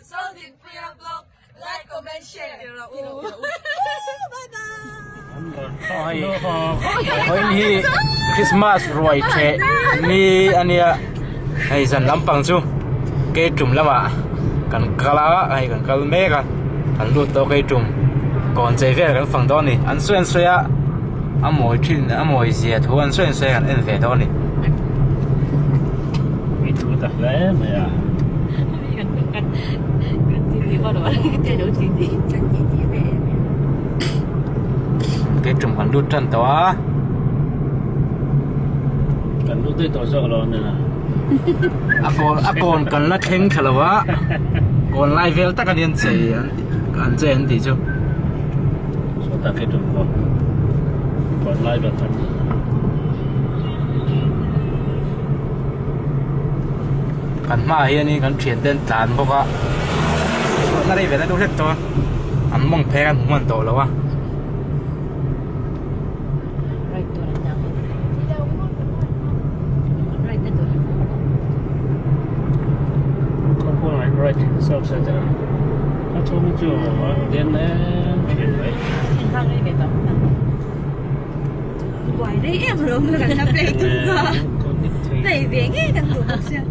Zodinpuia vlog like comment share ti rawh u. Bye bye. Vawiin hi Christmas ruai theh ni a nia hei zan lampang chu keitum lamah kan kal a hei kan kal mek a kan lut tawh keitum kawn chei vel kan fang dawn a ni an sawi an sawi a a mawi thin a mawi zia thu an sawi an sawi a kan en ve dawn a ni. Keitum kan lut tan tawh a. Kan lut daih tawh zawk lo ania. A kawn a kawn kan la thleng thla lo a. Kawn lai vel tak ani an chei an chei an tih chu. Sawtah keitum pawh kawn lai vel kan ni. Kan hmaah hianin kan thian te an tlan bawk a chhuahna rei ve na deuh hlek tawh a an mawng phek an hmu hman tawh lo a. Buai rei em alawm la kan la play tum kha play ve ngei kan duh bawk sia.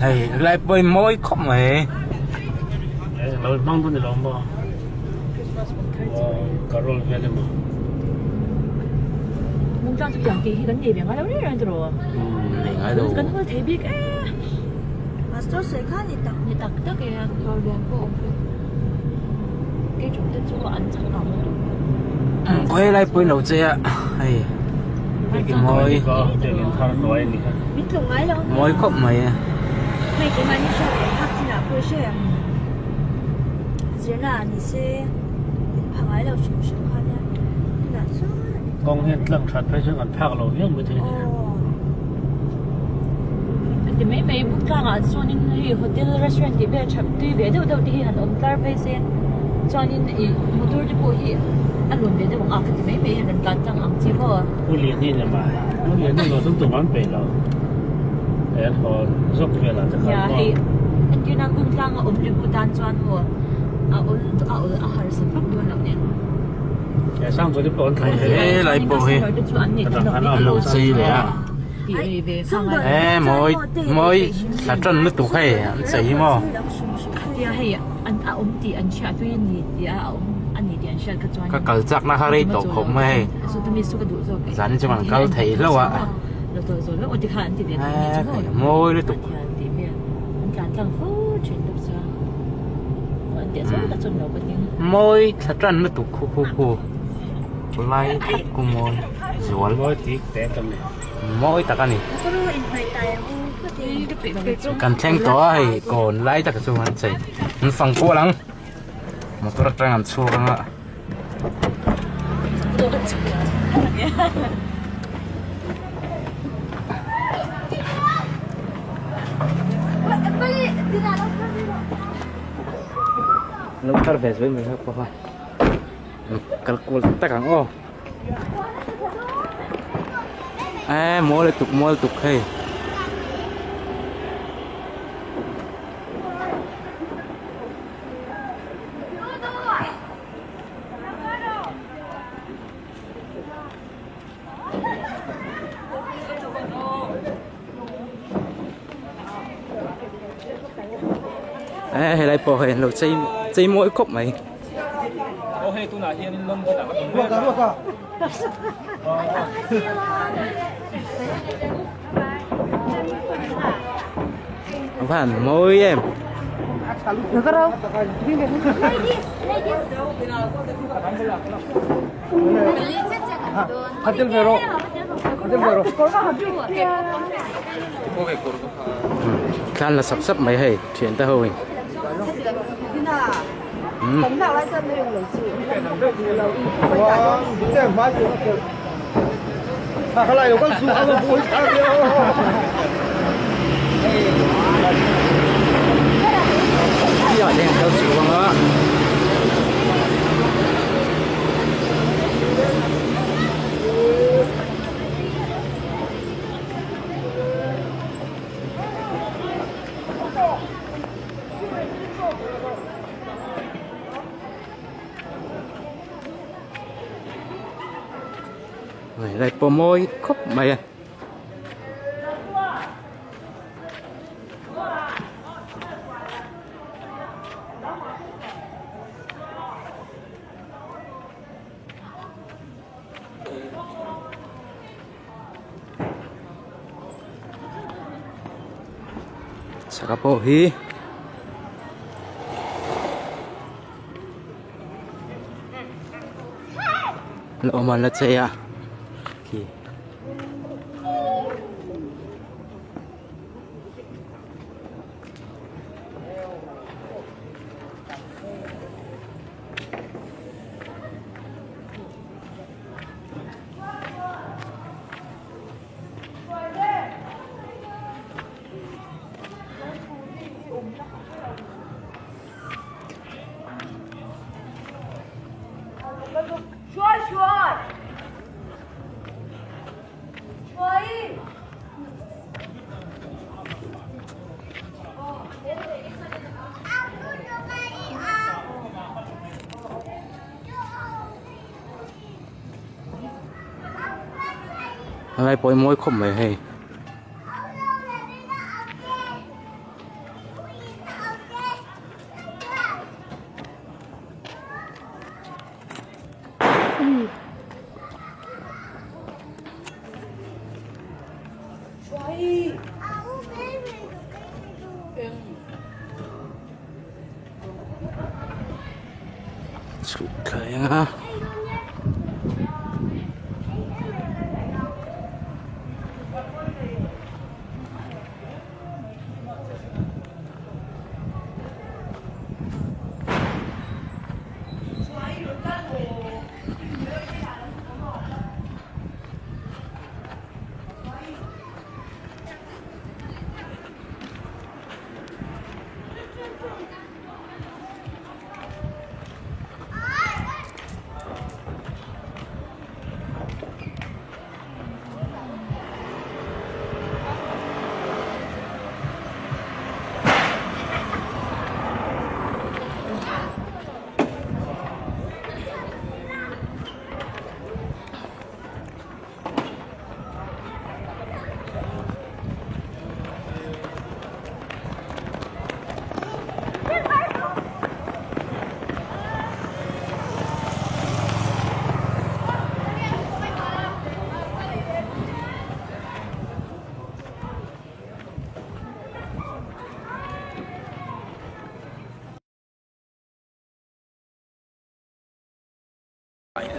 Hei helai pawh hi mawi khawp mai. Nei ngai lo. Khawi lai pawhin lo che a hei mawi mawi khawp mai a. Ti mai mai buk tlangah chuanin hei hotel restaurant tih vel tha tui ve deuh deuh te hi han awm tlar phei se chuanin ih motor te pawh hi a lun ve deuh ang a ka ti mai mai a rawn tlan tlang ang chi maw. Pu Liani ni mai Pu Liani lo chu tum an peih lo an haw zawk velah te khan maw. Hei entirna kawng tlanga awm leh pawh tan chuan maw a awl a awl a harsa vak dawn loh nen. He lai pawh hi a lo chei leh a he mawi mawi thla tan lutuk hei an chei hi maw. Ka kal chak na kha rei tawh khawp mai hei zanin chu kan kal thei hlauh a he mawi lutuk. Mawi thla tan lutuk khu khu khu lai tak khu mawi zual mawi tak a ni kan thleng tawh a hei kawn lai tak chu an chei an fang kual ang motor atang an chhuak ang a. Lo thar ve zui mai pawh a kal kual tak ang aw e mawl lutuk mawl lutuk hei. E helai pawh hei an lo chei chei mawi khawp mai. A va han mawi em. Thlan la sap sap mai hei thian te ho in. Helai pawh mawi khawp mai a. Sangha pawh hi la awm a la chei a khi. Helai pawh hi mawi khawp mai hei. Chhuk thleng a.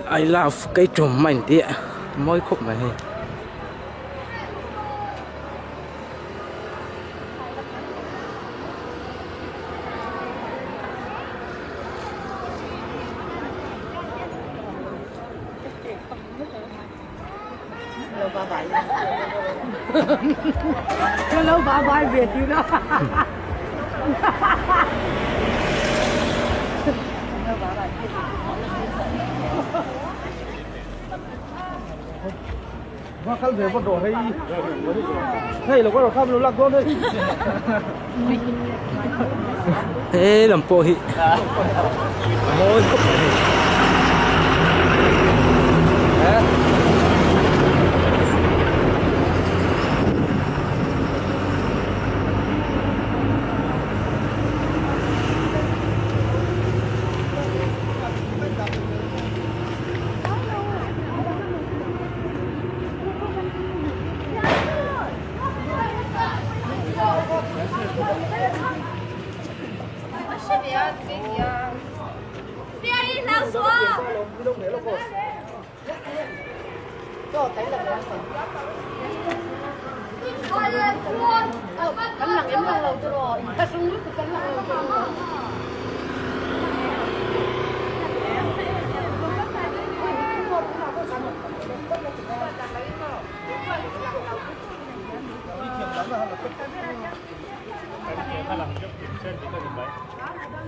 I love kei tum mai an tih mawi khawp mai hei. He lam pawh hi a mawi khawp mai hei.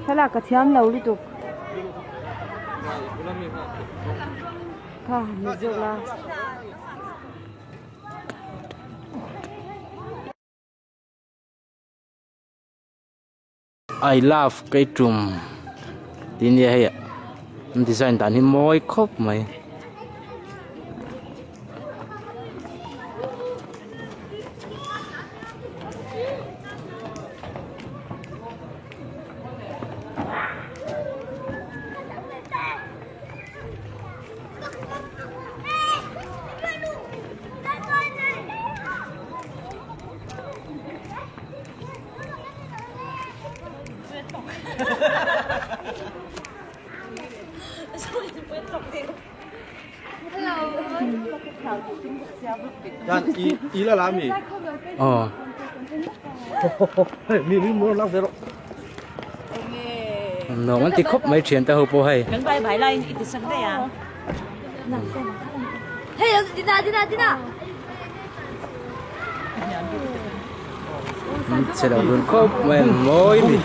Thlalak ka thiam lo lutuk kha ni zawk la. I love kei tum tih nia hei an design dan hi mawi khawp mai. Aw. Nuam an ti khawp mai thian te ho pawh hei. Kan vai vai laiin i ti sak daih a. Chhe lo dun khawp mai an mawi ni.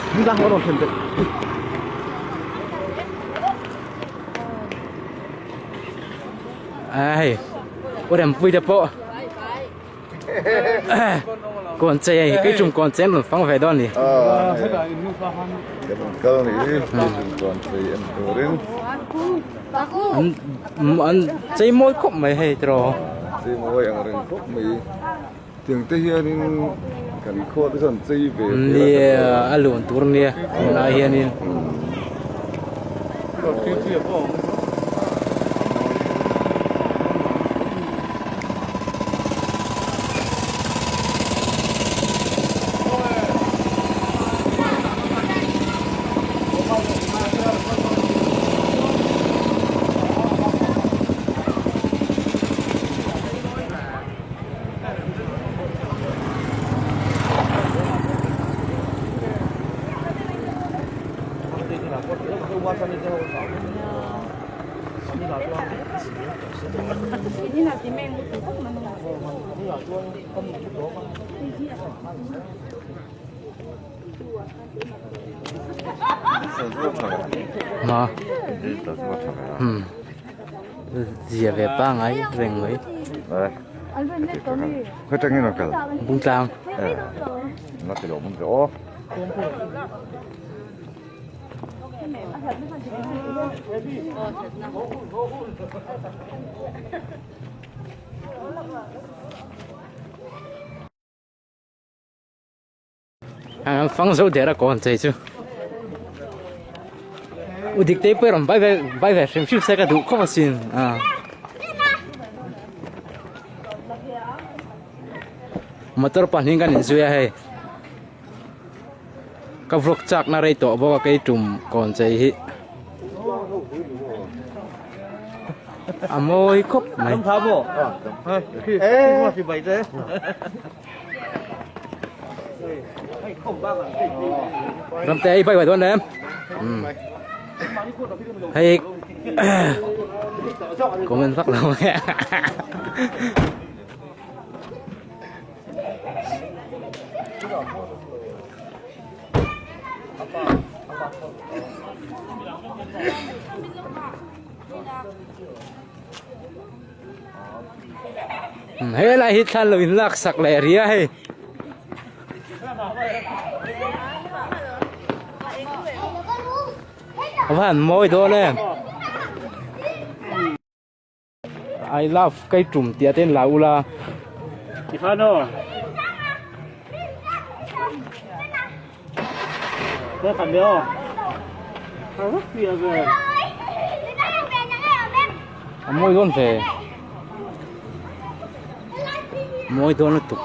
A hei u Rempuii te pawh kawn chei a ni kei tum kawn chei an rawn fang ve dawn a ni. An chei mawi khawp mai hei tiraw. Chei mawi ang reng khawp mai. Tiang te hianin kan khua te chuan chei ve Nia a luan tur ania tunah hianin. Ma zia ve pangai reng mai bung tlang An fang zo der a kawn chei chu u dik te pawh rawn vai ve vai ve hrim hrim se ka duh khawp asin a motor pahnih kan inzui a hei ka vlog chak na rei tawh bawk a kei tum kawn chei hi a mawi khawp mai. Ramte ei bai bai dawn em hei comment vak lo mai Helai hi thlan lo in lak sak leh ria hei. A va han mawi dawn em. I love kai tum tih ah te in la ula. A mawi dawn ve mawi dawn lutuk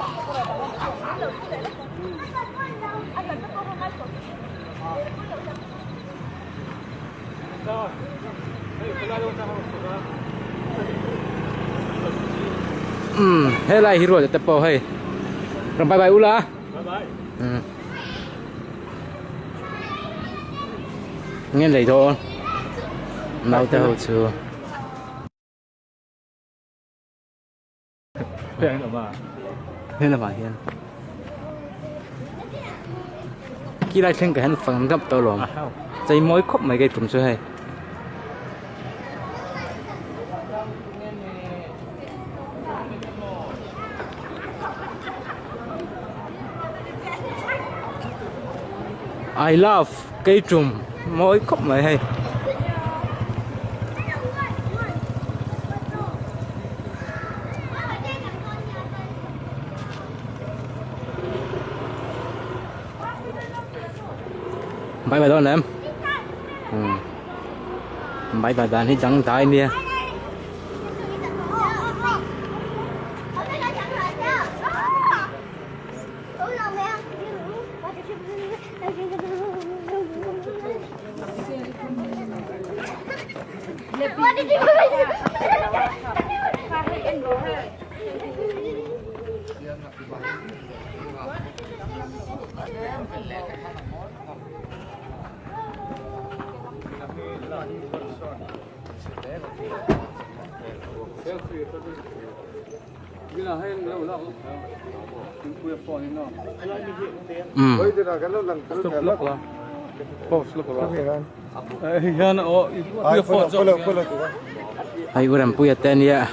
umm helai hi ruat te pawh hei rawn bye bye ula. Nge lei dawn naute ho chu he lamah hian khi lai thleng ka hian fang dap tawh alawm chei mawi khawp mai kei tum chu hei. I love cây trùm mawi khawp mai hei. Bye bye dawn em? Umm bye bye dan hi dangdai nia. Umm. Hei u Rampuia te ania.